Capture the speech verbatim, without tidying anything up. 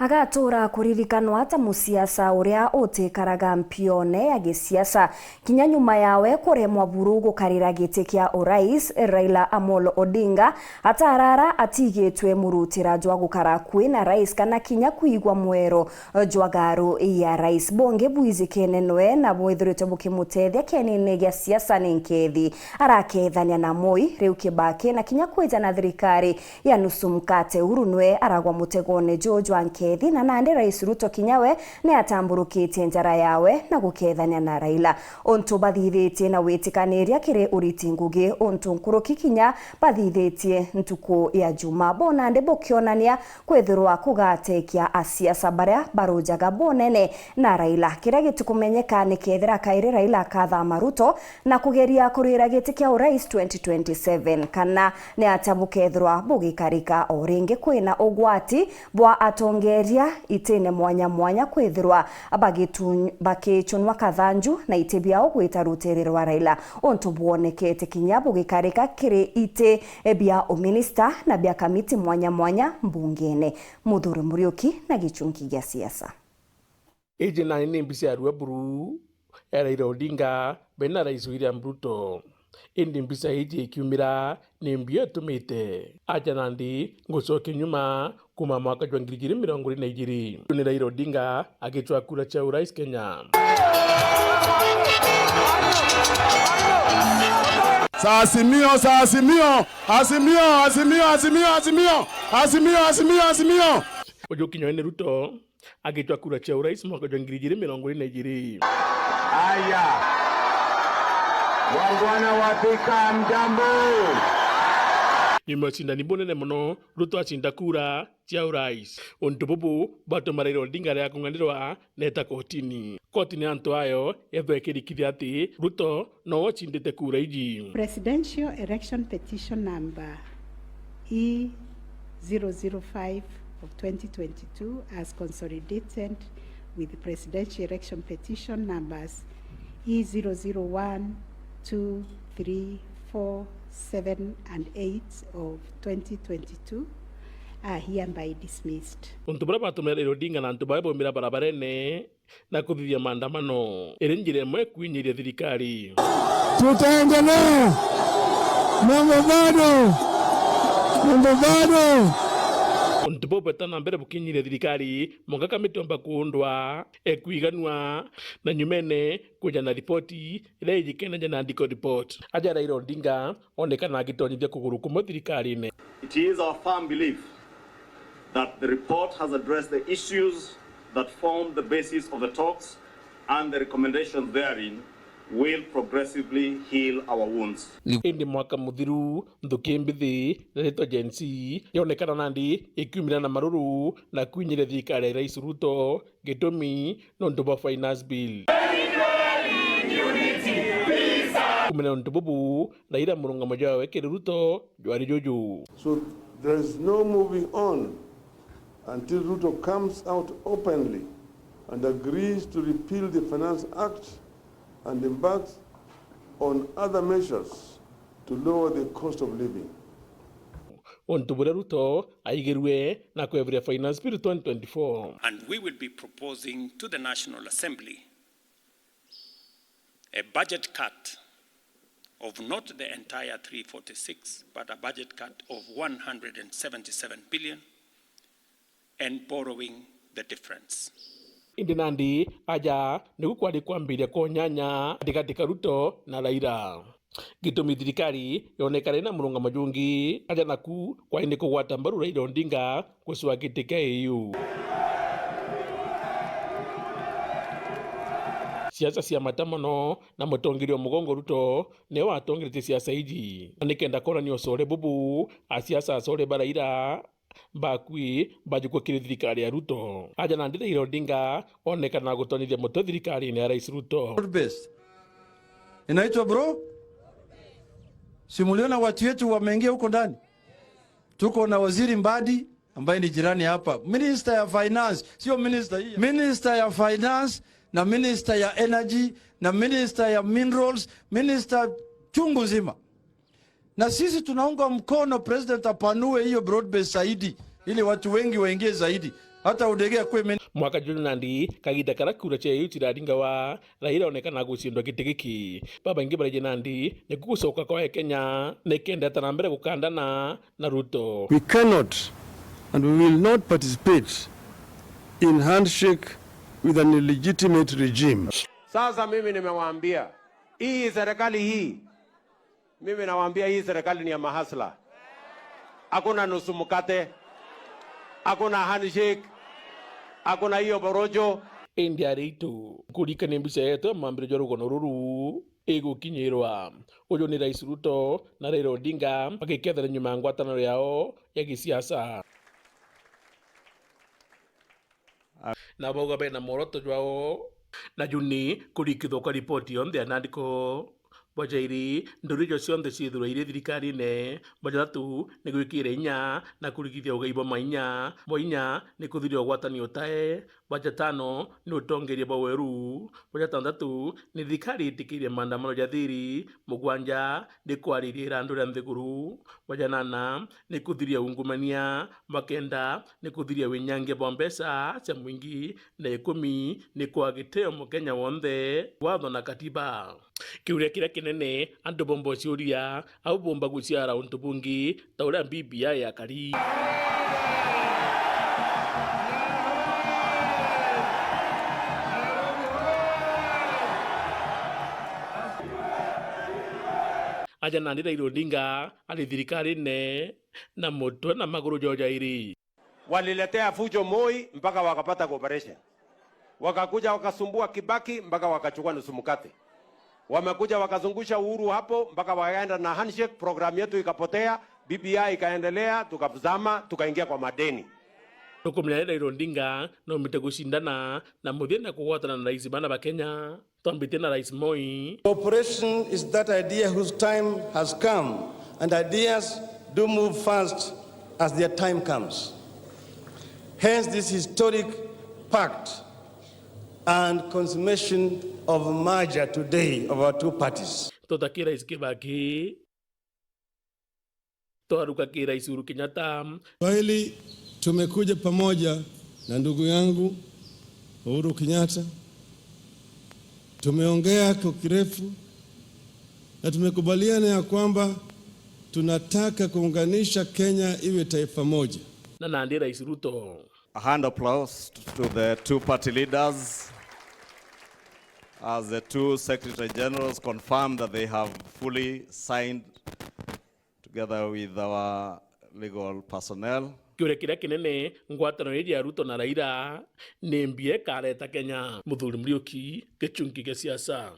Agatuura kuririkanwa ta musiasa uria utikaraga mpione ya gisiasa. Kinya nyuma yawe kuremwa buru gukarira giti kia urais, Raila Amolo Odinga atarara atigitwe murutira jwa gukara akui na rais kana kinya kwigwa mwero jwa garu ya rais. Bungi bwijikene nwe na bwithiritwe bukimutethia kienine gia siasa ni nkethi. Arakethania na Moi, riu Kibaki, na kinya kwija na thirikari ya nusu mkate. Uhuru nwe aragwa mutegone juu jwa nkethi, na nandi Rais Ruto kinya we ni atamburukitie njara yawe na gukethania na Raila. Untu bathithitie na witikaniria kiri uriti ngugi, untu nkuruki kinya bathithitie ntuku ya Juma. Bo nandi bukionania kwithirwa kugatekia asiasa baria barujaga bunene na Raila. Kiria gitikumenyeka ni kethira kairi Raila akathama Ruto na kugeria kurwira giti kia urais twenty twenty-seven, kana ni atia bukethirwa bugikarika o ringi. Kwina ugwati bwa atongeria itine mwanya mwanya kwithirwa bagitu-, bakichunwa kathanju na iti biao gwita rutiri rwa Raila, untu bwonekete kinya bugikarika kiri iti bia uminista na bia kamiti mwanya mwanya mbungene. Muthuri Muriuki na gichunki gia siasa. Iji nani ni mbica ya rua buru ya Raila Odinga bena Rais William Ruto. Indi mbica iji ikiumira ni mbio itumite aja nandi ngucokia nyuma kuma mwaka jwa ngiri igiri mirongo iri na igiri. Ni Raila Odinga agicwa kura cia urais Kenya. Sa Azimio, sa Azimio, Azimio, Azimio. Uju kinya ni Ruto agicwa kura cia urais mwaka jwa ngiri igiri mirongo iri na igiri. Aya. Wangwana wa Thika, mjambo? Nyuma ya ucindani bunene mono, Ruto acinda kura cia urais. Untu bubu bwatuma Raila Odinga aria kung'anirwa neta kotini. Kotini antu ayo yethwa ikirikithia ati Ruto nowe ucindite kura iji. Presidential election petition number E zero zero five of twenty twenty-two as consolidated with presidential election petition numbers E zero zero one, two, three, four, seven and eight of twenty twenty-two are hereby dismissed. Untu buria bwatumire Raila Odinga na antu bawe baumira barabarene na kuthithia maandamano iri njira imwe kwinyiria thirikari. Tutaendelea. Mambo bado. Mambo bado. Untu buu bweta na mbere bukinyiria thirikari, mwanka kamiti yomba kuundwa, ekwiganua, na nyumene kuja na ripoti iria ijikene ja na ndiko report. Aja Raila Odinga onekana agitonyithia kuguru kumwe thirikarine. It is our firm belief that the report has addressed the issues that formed the basis of the talks and the recommendations therein will progressively heal our wounds. Indi mwaka muthiru, nthuki mbithi iria ritwa Gen Z yonekana nandi ikiumira na maruru na kwinyiria thirikari ya Rais Ruto. Gitumi nontu bwa finance bill. Kumenya nontu bubu, Raila murungamo jwawe kiri Ruto jwari juju. So there is no moving on until Ruto comes out openly and agrees to repeal the Finance Act and embarks on other measures to lower the cost of living. Untu buria Ruto aigirue na kweburia Finance Bill twenty twenty-four. And we will be proposing to the National Assembly a budget cut of not the entire three forty-six, but a budget cut of one hundred and seventy-seven billion and borrowing the difference. Indi nandi aja nigu kwari kwambiria kwa unyanya gatigati ka Ruto na Raila. Gitumi thirikari yonekana ina murungamo jungi, aja naku kwari ni kugwata mbaru Raila Odinga gucua giti kia A U. Siasa cia mata mono na mutongeria wa mugongo Ruto niwe watongeretie siasa iji. Na nikenda kwonania ucore bubu, asiasa acore ba Raila bakui bajukua kiri thirikari ya Ruto. Aja nandi Raila Odinga onekana gutonyithia mutwe thirikarine ya Rais Ruto. Broad based. Inaitwa bro? Si muliona watu wetu wameingia huko ndani? Tuko na Waziri Mbadi ambaye ni jirani hapa. Minister ya Finance, sio minister hii. Minister ya Finance na Minister ya Energy na Minister ya Minerals, Minister chungu nzima. Na sisi tunaunga mkono President apanue hiyo broad base zaidi, ili watu wengi waingie zaidi. Hata udegea kwimenya. Mwaka juju nandi, kagiita karia kura cia iu ciraringawa, Raila onekana gucindwa giti giki. Babaingi baraiji nandi, niku gucoka kwa Kenya, nikenda eta na mbere gukandana na Ruto. We cannot and we will not participate in handshake with an illegitimate regime. Sasa mimi nimewaambia, hii serikali hii, mimi nawaambia hii serikali ni ya mahasla. Hakuna nusu mkate. Hakuna handshake. Hakuna hiyo borojo. Indi ari itu, kurikania mbica yetu ya mwambiririo jwa rugono ruru igukinyirwa. Uju ni Rais Ruto na Raila Odinga bagikethera nyuma ya ngwataniro yao ya gisiasa. Na bauga bena mworoto jwao, naju ni kurikithwa kwa ripoti yonthe ya NADCO. Bwa jairi, nduru ijo cionthe ciithirwe iri thirikarine. Bwa jathatu, ni gwikira inya na kurikithia ugai bwa mainya. Bwa inya, ni kuthiria ugwatani utae. Bwa jatano, ni utongeria bwa weru. Bwa jatanthatu, ni thirikari itikirie maandamano ja thiri. Mugwanja, ni kwariria irandu ria nthiguru. Bwa janana, ni kuthiria ungumania. Bwa kenda, ni kuthiria winyangia bwa mbeca cia mwingi. Na ikumi, ni kwa gitio Mukenya wonthe, watho na katiba. Kiuria kiria kinene, antu bomba uciuria, au bomba guciara untu bungi, ta uria B B I yakari. Aja nandi Raila Odinga ari thirikarine na mutwe na maguru jo jairi. Waliletea fujo Moi mpaka wakapata cooperation. Wakakuja wakasumbua Kibaki mpaka wakachukua nusu mkate. Wamekuja wakazungusha Uhuru hapo mpaka wakaenda na handshake, program yetu ikapotea, B B I ikaendelea, tukazama, tukaingia kwa madeni. Tukumenya ni Raila Odinga naumite gucindana na muthia na kugwatana na rais bana ba Kenya. Twambite na Rais Moi. Cooperation is that idea whose time has come, and ideas do move fast as their time comes. Hence this historic pact and consummation of merger today of our two parties. Tutaki Rais Kibaki. Twaruka ki Rais Uhuru Kenyatta. Swahili, tumekuja pamoja na ndugu yangu Uhuru Kenyatta. Tumeongea kwa kirefu na tumekubaliana ya kwamba tunataka kuunganisha Kenya iwe taifa moja. Na nandi Rais Ruto. A hand applause to the two party leaders as the two Secretary Generals confirm that they have fully signed together with our legal personnel. Kiuria kiria kinene, ngwataniro iji ya Ruto na Raila ni mbia ikareta Kenya? Muthuri Muriuki, gichungi gia siasa.